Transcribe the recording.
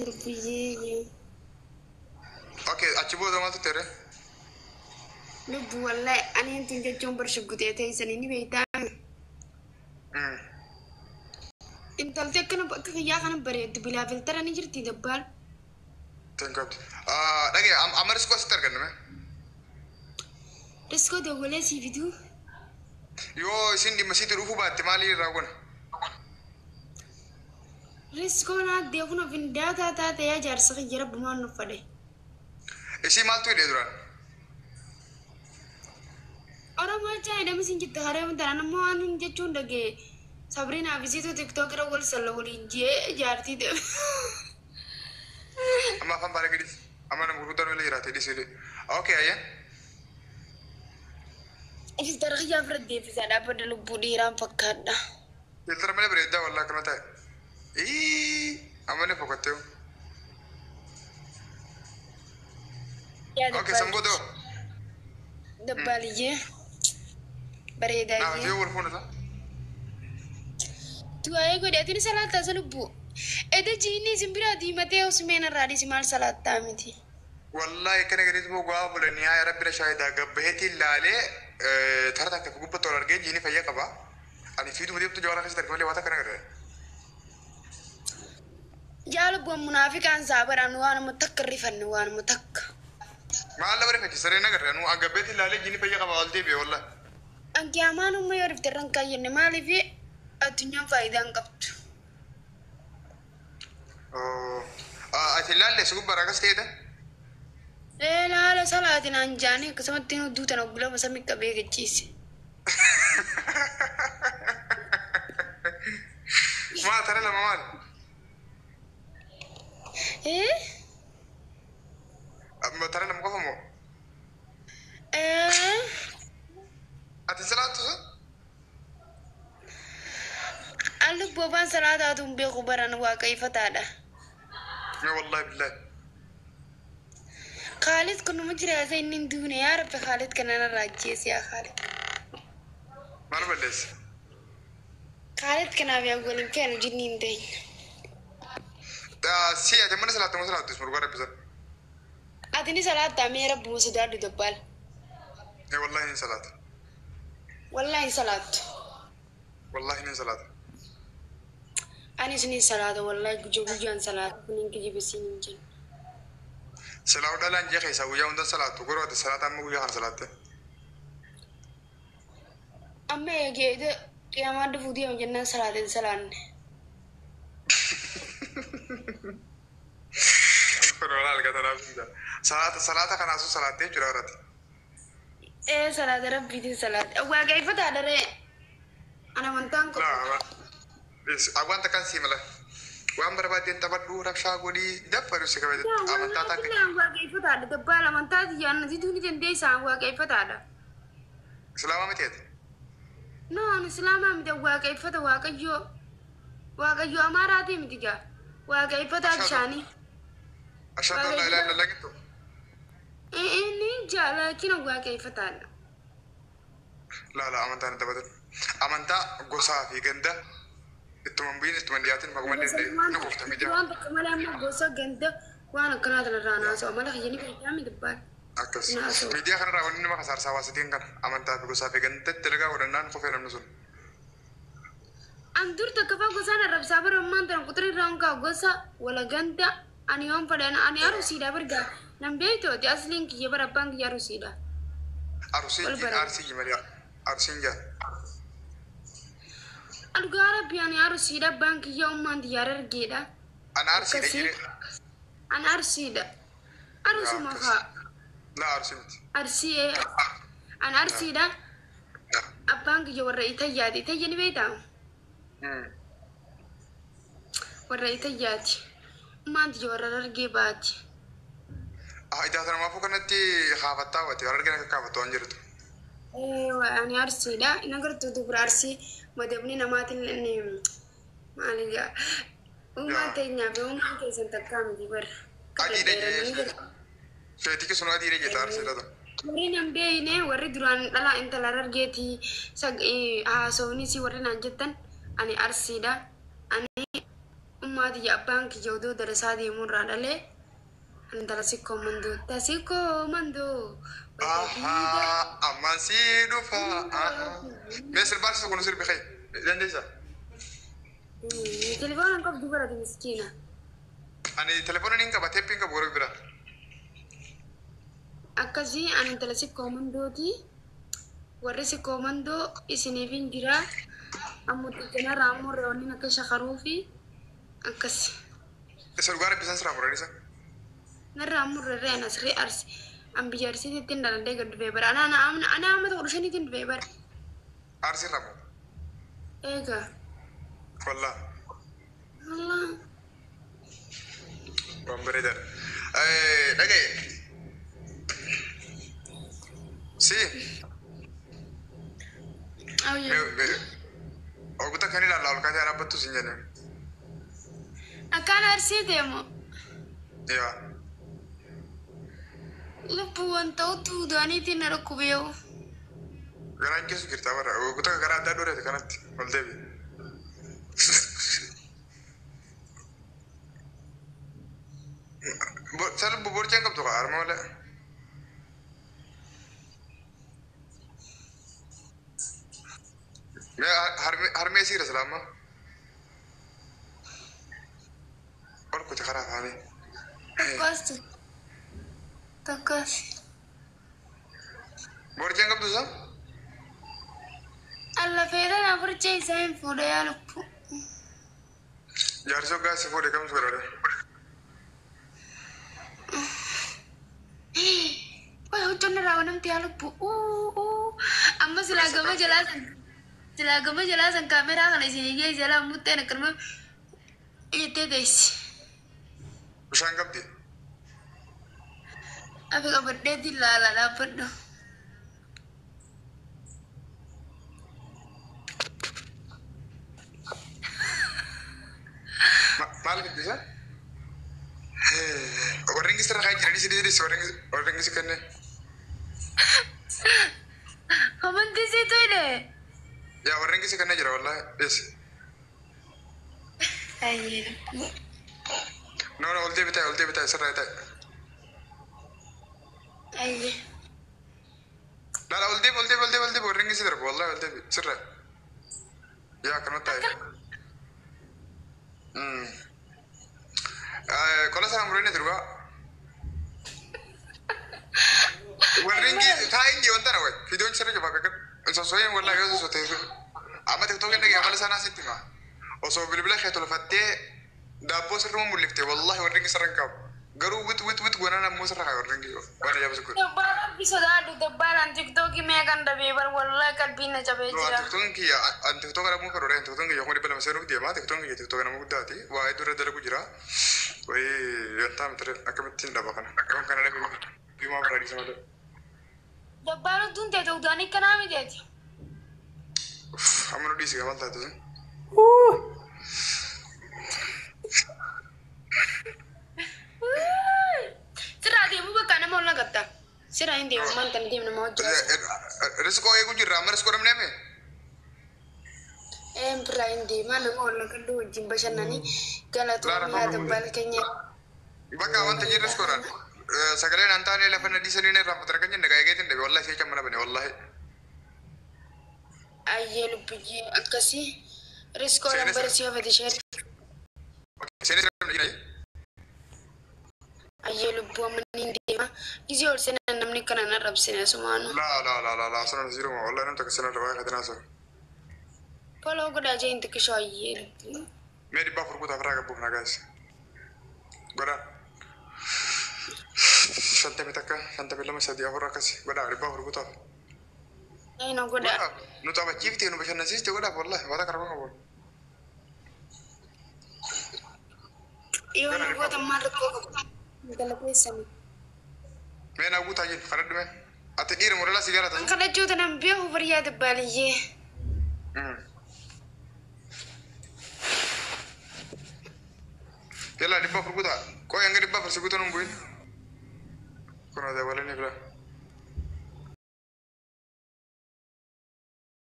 Lubbiyyee. Okay, achi booda maaltu ta'e? Lubbu wallahi ani hintin jechuun bar shuggutee teessanii ni beektaa. Intalti akkana bakka kiyyaa kana bareeddu bilaa filtara ni jirti dabbaal. Ten qabdi. Dhagee amma riskoo asitti arganna mee? Riskoo dawwalee sii fiduu. Yoo isin dhimma sitti dhufuu baatte maalii irraa goona? Riskoon addee kun of daataa taate yaa jaarsa kiyya rabbumaan nuuf fadhe. Isii maaltu hidhee duraan? Oromoo jechaa hidhama isin jette haree tanaan ammoo waan hin jechuun dhagee Sabriinaa fi isiitu TikTok irra wal salla waliin jee jaartii ta'e. Amma afaan baala gadis. Amma nama gurguddaan waliin jiraate dhiisuu. Okay, ayyee. Filtara kiyyaa ofirra deebisaa dhaabbadha lubbuu dhiiraan fakkaadha. Filtara malee bareedaa wallaa akkana ta'e. Ii amma ni fokattee. Yaa Okay, san booda. Dabbaaliyyee. Naaf Bareedaayyee. yoo wal fuuna ta'a. Du'aa'ee godhe ati ni salaattaa isa lubbuu. Eda jiinni isin biraa diimatee osmeen irraa dhiisi maal salaattaa miti. Wallahi akkana gaditti immoo gaafa bulanii haa rabbi na shaahidaa gabbaheetiin laalee tara takka gubbatti ol argee jiini fayyaa qaba. Ani fiiduma deemtu jawaaraa keessatti argame malee waan takka na gargaara. Yaa lubbuun munaafiqaan saabaraan waanuma takka rifanne waanuma takka. Maal lafa rifachi saree na gargaara nu gabbaheetiin laalee jiini fayyaa qaba ol deebi'e wallahi. Anki amaan umma yoo dhufte irra hin kaayyenne maaliif addunyaan faayidaa hin qabdu. Ati laalle si gubbaadha akkas ta'edha. Ee laala salaatiin aan jaanii akkasumatti nu duutan oggulama sami qabee gachiise. Maal tara lama maal? Ee Amma tara lama qofa moo? ee Ati salaattu sun? An lubbuu afaan salaataatu hin beeku baran waaqeffataadha. Mee wallahi billahi. Khaalid kun numa jiraata inni hin duune yaa rabbi Khaalid kana narraa ajjeesi yaa Khaalid. Maal balleesse? Khaalid kanaaf yaa waliin feenu jinni hin teenya. Si ati mana salaattu moo salaattu isuma dhugaa rabbi sana? Ati ni salaattaa mee rabbuma sodaadhu dabbaal. Mee wallahi ni salaata. Wallahi hin salaattu. Wallahi ni salaata. Anis ni salaata wallahi guyyaa guyyaan salaata kun hin kijibisiin hin jennu. Silaa dhalaan jee keessaa guyyaa hunda salaattu garuu ati salaata amma guyyaa kana salaatte. Amma eegee qiyaamaan dhufuu deema jennaan salaata hin salaanne. Kun walaal gatanaaf hin Salaata salaata kanaasuu salaattee jechuudha irratti. Ee salaata rabbiitiin salaata. Waaqeffataadha ree. Ana amantaan qabu. Laa wanta kan sii mala. Waan barbaaddeen taphadhu rabshaa godhii daffaru si kabajatu amantaa takka. Wallahi waaqeffataadha. Dabbaal amantaa tiyyaan diduu ni dandeessaan waaqeffataadha. Islaama miti ati. No, ani islaamaa miti waaqeffata waaqayyoo. Waaqayyoo amaaraatii miti gaa. Waaqeffataa bishaanii. Ashhadu an laa ilaaha illallah jettu. Inni jaalakina waaqeffataadha. Laa laa amantaa hin taphatan. Amantaa gosaa fi ganda ittuma hin bu'in ittuma hin dhiyaatin maquma danda'e ni kufta miidiyaa. Waan bakka malee amma gosa ganda waan akkanaa kanarraa naasa'u mala kiyya ni fayyadamu dabbaal. Akkas. Naasa'u. Miidiyaa kanarraa wanni nama kasaarsaa hawaasitiin kana amantaa fi gosaa fi gandatti dalagaa godhannaan kufee namni sun. An dur takka faa gosaan arrabsaa bara ammaan tana quxurii irraa hunkaa gosa wala ganda ani yoon fedhan ani arusiidha bargaa nan beektooti asliin kiyya bara abbaan kiyya arusiidha. Arusiin Wal bara. arsii malee arsiin jaa. Dhugaa rabbi ani arusiidha abbaan kiyya ummaan tiyya argeedha. Ana arsiidha Akkasii. jiree. An arsiidha. Arusuma haa. Laa arsii miti. Arsii an arsiidha abbaan kiyya warra itayyaati. Itayya ni beektaa? Warra itayyaati. Ummaan tiyya warra argee baati. Idaa sana maafuu kanatti kaafattaa wati warra argina akka kaafattu waan jirtu. Ani arsiidha. Inni agartuu dubra arsii madabni namaatiin inni maali gaa. Uumaan teenyaa fi uumaan keessan takkaa miti bara. Adiidha jee. Sheetiki sun adiidha jeeta arsiidha ta'u. Warri nan beeyne warri duraan dhalaa intala argeetii haasawnis warri naan jettan ani arsiidha. Ani Ijoollummaa tiyya abbaan kiyya odoo darasaa deemuu irraa dhalee intala sikkoo mandoo tasikkoo mandoo. Ahaa, ammaan sii dhufa. Mee sirbaa kun sirbi kee dandeessaa? Telefoona hin qabdu barate miskiina. Ani telefoona niin qaba, teeppiin qabu warra bira. Akkasii ani intala sikkoo mandooti. Warri sikkoo mandoo isiniif hin jira. Ammoo xiqqinarraa ammoo reewanni akka shakaruu fi akkas. Isa dhugaa rabbisan siraa muranii isa. Narraa murree an asirree arsi. An biyya arsiitti hin dhaladhee gad dhufee bara. Ana ana amma 15tti dhufee bara. Arsii irraa moo? Eegaa. Wallaa. Allah. Waan bareedaadha. Dhagaye. Si. Awyo. Oguta kan ilaalla ol kaatee dhaabbattu sin jenneen. Akkaan arsii deemu. Yaa. Lubbuu wanta utuu du'aniitiin na dhukkubeewu. Garaan keessa jirta bara. Oguta garaa addaa dhoreete kanatti ol deebi. Salbu borcaan qabdu kaa harma malee. Mee harmee siira silaama. Ol kuti karaa afaanii. Tokkos. Tokkos. Borcaan qabdu isaa? Alla feetan afurchee isaa hin fuudhe yaa lubbuu. Jaarsi hoggaa si fuudhe kam fuudhare? Way huccuun irraa wanamti yaa lubbuu. Amma silaa gama jalaa san silaa gama jalaa san kaameraa kana isinii geesse jalaa mutteen akkanuma jettee teessi. Bishaan qabdi? Afi qabadheetti ilaala dhaabbadhu. Maal qabdi isaa? Warreen sirra kaa jiranii sidii sidii warreen si kenne. Amantii siitu hidhe. Yaa warreen si kenne jira wallahi dhis. Ayyee lubbuu. No no ol deebi taa'e ol deebi taa'e sirraa taa'e. Ayyee. Laala ol deebi ol deebi ol deebi ol deebi warreen si darbu wallahi ol deebi sirraa. Yaa akkanuma taa'e. Qola sana muranii dhugaa. Warreen taa'in jee wanta na wayi fiidoon sirra jabaa kakkan sossoyin wallahi yoo sossotee amma tiktookii dhagee amala sanaa sitti hima. Osoo bilbila kee tolfattee daabboo sirruma mul'iftee wallahi warreen sirra hin qabu. Garuu wit wit wit goonaan ammoo sirra kaa warreen waan ajaa'iba si godhu. Dabbaan rabbi sodaadhu dabbaan tiktookii meeqan dhabee bar wallahi qalbiin na cabee jira. Tiktoon kiyya an tiktooka dhabuu fedhu tiktoon kiyya 200,000 seenuuf deema tiktoon kiyya tiktooka nama guddaati waa hedduu irra dalagu jira. Wayii yantaa miti akkamittiin dhaba kana akkam kana dhabe bimaa biraa dhiisa malee. Dabbaan utuun ta'e ta'u ta'anii kanaa miteeti. Amma nu dhiisi gamal taate sun. Sirraa deemuu bakka nama ol nagatta. Sirraa hin deemu maanta hin deemnu nama hojjetu. Riskoo eeguu jirra amma riskoo dhabnee mee? Een biraa hin deemaa nama ol nagadhu wajjin bashannanii galatoomii haa dabbaan keenya. Bakka wanta jirru riskoodhaan. Sagaleen an taane lafa na dhiisanii na irraanfatan kan jenne eegeetiin dhabe wallahi si'acha mana bane wallahi. Ayyee lubbiyyee akkasii riskoodhaan bara si hafate ishee. Seenee sirna jira. Ayyee lubbuu amma ni deema. Gisee ol seenan namni kana na rabsine asumaanu. La la la la la sana jiruma wallahi namta kasana rabaa katina sa. Follow godhaa jee hin xiqqishoo ayyee lubbuu. Mee 400 guutaa ofirraa qabbuuf nagaas. Godhaa. 51 52 3 4 akkasi godhaa 400 guutaaf. Eenyu godhaa. Nu taphachiifte nu bashannansiiste godhaaf wallahi waan akka rakkoo qabu. Yoo nu gootan maal rakkoo qabu? Galateessanii. Mee naa guutaa jiru kadhadhu mee. Ati dhiira muralaa si jaalata. Kan kadhachuu tanan beeku bariyaa dabbaaliyyee. Yalla 400 guutaa. Qoy hanga 400 si guutan hin bu'in. Kun dabalanii bira.